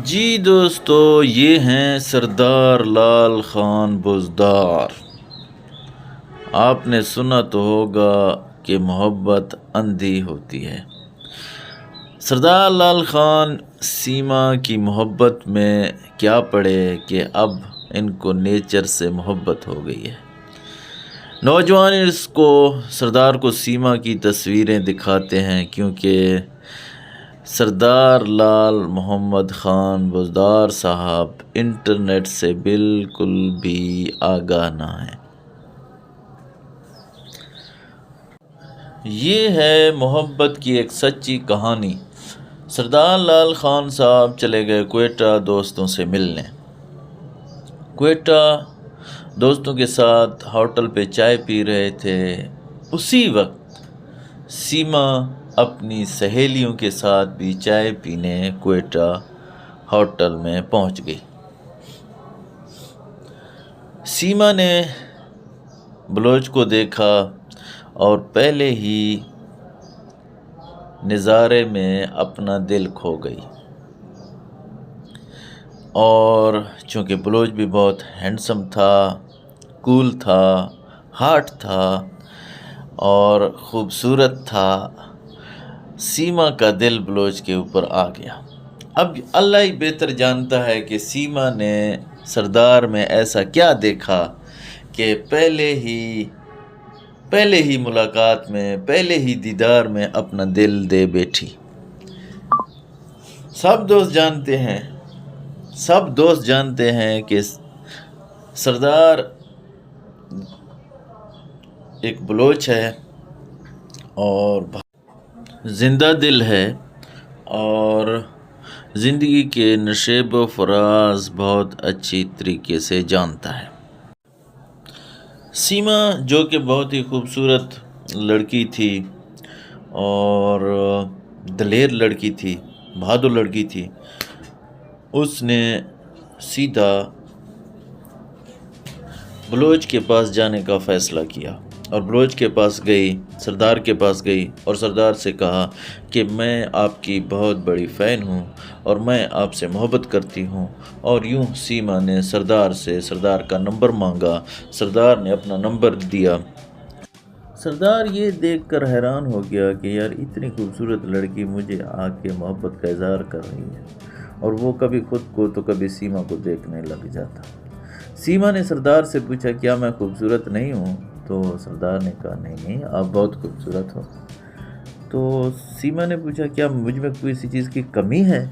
جی دوستو، یہ ہیں سردار لال خان بزدار۔ آپ نے سنا تو ہوگا کہ محبت اندھی ہوتی ہے۔ سردار لال خان سیما کی محبت میں کیا پڑے کہ اب ان کو نیچر سے محبت ہو گئی ہے۔ نوجوان اس کو، سردار کو سیما کی تصویریں دکھاتے ہیں، کیونکہ سردار لال محمد خان بزدار صاحب انٹرنیٹ سے بالکل بھی آگاہ نہ ہیں۔ یہ ہے محبت کی ایک سچی کہانی۔ سردار لال خان صاحب چلے گئے کوئٹہ دوستوں سے ملنے۔ کوئٹہ دوستوں کے ساتھ ہوٹل پہ چائے پی رہے تھے۔ اسی وقت سیما اپنی سہیلیوں کے ساتھ بھی چائے پینے کوئٹہ ہوٹل میں پہنچ گئی۔ سیما نے بلوچ کو دیکھا اور پہلے ہی نظارے میں اپنا دل کھو گئی۔ اور چونکہ بلوچ بھی بہت ہینڈسم تھا، کول تھا، ہاٹ تھا اور خوبصورت تھا، سیما کا دل بلوچ کے اوپر آ گیا۔ اب اللہ ہی بہتر جانتا ہے کہ سیما نے سردار میں ایسا کیا دیکھا کہ پہلے ہی، پہلے ہی ملاقات میں، پہلے ہی دیدار میں اپنا دل دے بیٹھی۔ سب دوست جانتے ہیں، سب دوست جانتے ہیں کہ سردار ایک بلوچ ہے اور زندہ دل ہے اور زندگی کے نشیب و فراز بہت اچھی طریقے سے جانتا ہے۔ سیما، جو کہ بہت ہی خوبصورت لڑکی تھی اور دلیر لڑکی تھی، بہادر لڑکی تھی، اس نے سیدھا بلوچ کے پاس جانے کا فیصلہ کیا اور بلوچ کے پاس گئی، سردار کے پاس گئی اور سردار سے کہا کہ میں آپ کی بہت بڑی فین ہوں اور میں آپ سے محبت کرتی ہوں۔ اور یوں سیما نے سردار سے سردار کا نمبر مانگا۔ سردار نے اپنا نمبر دیا۔ سردار یہ دیکھ کر حیران ہو گیا کہ یار، اتنی خوبصورت لڑکی مجھے آ کے محبت کا اظہار کر رہی ہے، اور وہ کبھی خود کو تو کبھی سیما کو دیکھنے لگ جاتا۔ سیما نے سردار سے پوچھا، کیا میں خوبصورت نہیں ہوں؟ تو سردار نے کہا، نہیں نہیں، آپ بہت خوبصورت ہو۔ تو سیما نے پوچھا، کیا مجھ میں کوئی سی چیز کی کمی ہے؟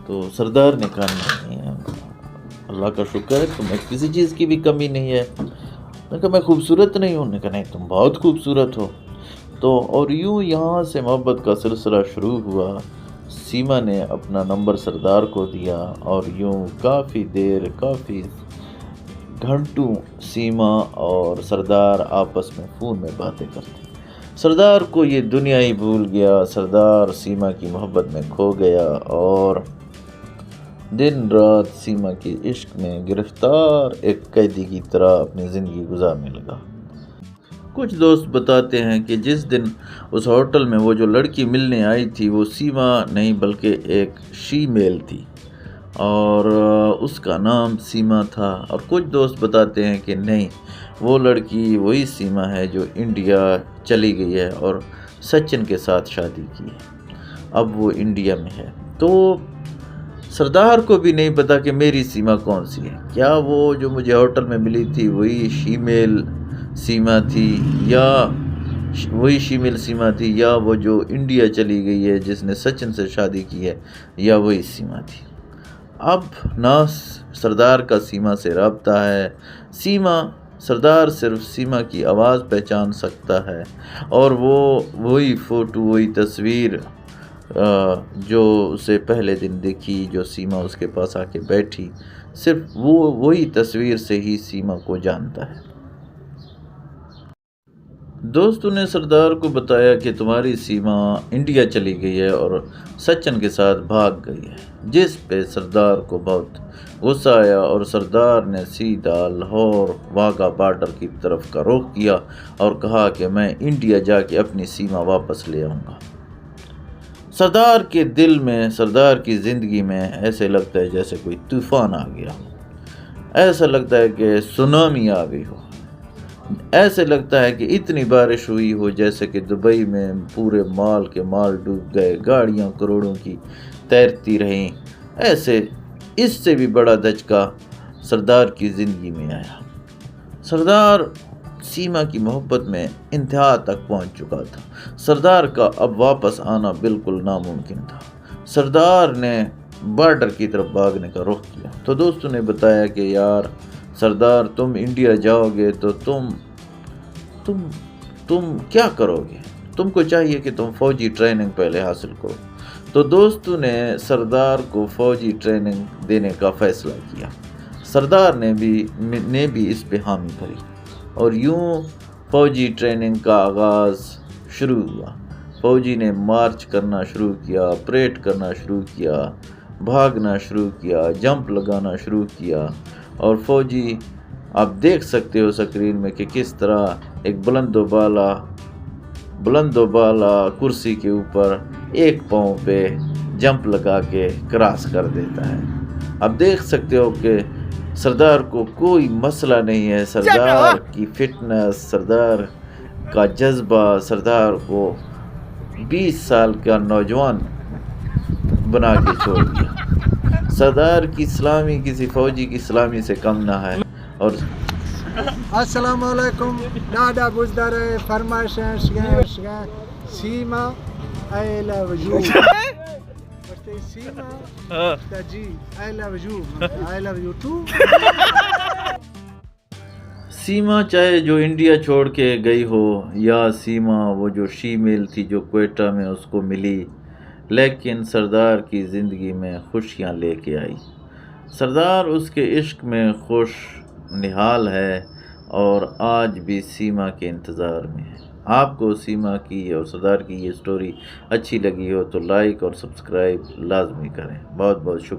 تو سردار نے کہا، نہیں، اللہ کا شکر ہے، تمہیں کسی چیز کی بھی کمی نہیں ہے۔ میں کہا، میں خوبصورت نہیں ہوں؟ نے کہا، نہیں، تم بہت خوبصورت ہو۔ تو اور یوں یہاں سے محبت کا سلسلہ شروع ہوا۔ سیما نے اپنا نمبر سردار کو دیا اور یوں کافی دیر، کافی گھنٹوں سیما اور سردار آپس میں فون میں باتیں کرتے۔ سردار کو یہ دنیا ہی بھول گیا۔ سردار سیما کی محبت میں کھو گیا اور دن رات سیما کے عشق میں گرفتار ایک قیدی کی طرح اپنی زندگی گزارنے لگا۔ کچھ دوست بتاتے ہیں کہ جس دن اس ہوٹل میں وہ جو لڑکی ملنے آئی تھی، وہ سیما نہیں بلکہ ایک شی میل تھی اور اس کا نام سیما تھا۔ اور کچھ دوست بتاتے ہیں کہ نہیں، وہ لڑکی وہی سیما ہے جو انڈیا چلی گئی ہے اور سچن کے ساتھ شادی کی ہے، اب وہ انڈیا میں ہے۔ تو سردار کو بھی نہیں پتا کہ میری سیما کون سی ہے۔ کیا وہ جو مجھے ہوٹل میں ملی تھی، وہی شی میل سیما تھی، یا ش-، وہی شی میل سیما تھی، یا وہ جو انڈیا چلی گئی ہے، جس نے سچن سے شادی کی ہے، یا وہی سیما تھی؟ اب نہ س-، سردار کا سیما سے رابطہ ہے۔ سیما سردار صرف سیما کی آواز پہچان سکتا ہے، اور وہ وہی فوٹو، وہی تصویر، آ، جو اسے پہلے دن دیکھی، جو سیما اس کے پاس آ کے بیٹھی، صرف وہ وہی تصویر سے ہی سیما کو جانتا ہے۔ دوستوں نے سردار کو بتایا کہ تمہاری سیما انڈیا چلی گئی ہے اور سچن کے ساتھ بھاگ گئی ہے، جس پہ سردار کو بہت غصہ آیا اور سردار نے سیدھا لاہور واگا بارڈر کی طرف کا رخ کیا اور کہا کہ میں انڈیا جا کے اپنی سیما واپس لے آؤں گا۔ سردار کے دل میں، سردار کی زندگی میں ایسے لگتا ہے جیسے کوئی طوفان آ گیا ہو، ایسا لگتا ہے کہ سونامی آ گئی ہو، ایسے لگتا ہے کہ اتنی بارش ہوئی ہو جیسے کہ دبئی میں پورے مال کے مال ڈوب گئے، گاڑیاں کروڑوں کی تیرتی رہیں۔ ایسے، اس سے بھی بڑا دھچکا سردار کی زندگی میں آیا۔ سردار سیما کی محبت میں انتہا تک پہنچ چکا تھا۔ سردار کا اب واپس آنا بالکل ناممکن تھا۔ سردار نے بارڈر کی طرف بھاگنے کا رخ کیا۔ تو دوستوں نے بتایا کہ یار سردار، تم انڈیا جاؤ گے تو تم تم تم کیا کرو گے؟ تم کو چاہیے کہ تم فوجی ٹریننگ پہلے حاصل کرو۔ تو دوستوں نے سردار کو فوجی ٹریننگ دینے کا فیصلہ کیا۔ سردار نے بھی نے بھی اس پہ حامی بھری اور یوں فوجی ٹریننگ کا آغاز شروع ہوا۔ فوجی نے مارچ کرنا شروع کیا، پریڈ کرنا شروع کیا، بھاگنا شروع کیا، جمپ لگانا شروع کیا اور فوجی، آپ دیکھ سکتے ہو سکرین میں کہ کس طرح ایک بلند و بالا بلند و بالا کرسی کے اوپر ایک پاؤں پہ جمپ لگا کے کراس کر دیتا ہے۔ آپ دیکھ سکتے ہو کہ سردار کو کوئی مسئلہ نہیں ہے، سردار کی فٹنس، سردار کا جذبہ، سردار کو بیس سال کا نوجوان بنا کے چھوڑ دیا۔ سردار کی سلامی کسی فوجی کی سلامی سے کم نہ ہے۔ اور السلام علیکم۔ ڈاڈا بزدار، فرمائش شگا شگا سیما، آئی لو یو۔ سیما، جی، آئی لو یو، آئی لو یو ٹو۔ سیما چاہے جو انڈیا چھوڑ کے گئی ہو، یا سیما وہ جو شی میل تھی جو کوئٹہ میں اس کو ملی، لیکن سردار کی زندگی میں خوشیاں لے کے آئی۔ سردار اس کے عشق میں خوش نہال ہے اور آج بھی سیما کے انتظار میں ہے۔ آپ کو سیما کی اور سردار کی یہ سٹوری اچھی لگی ہو تو لائک اور سبسکرائب لازمی کریں۔ بہت بہت شکریہ۔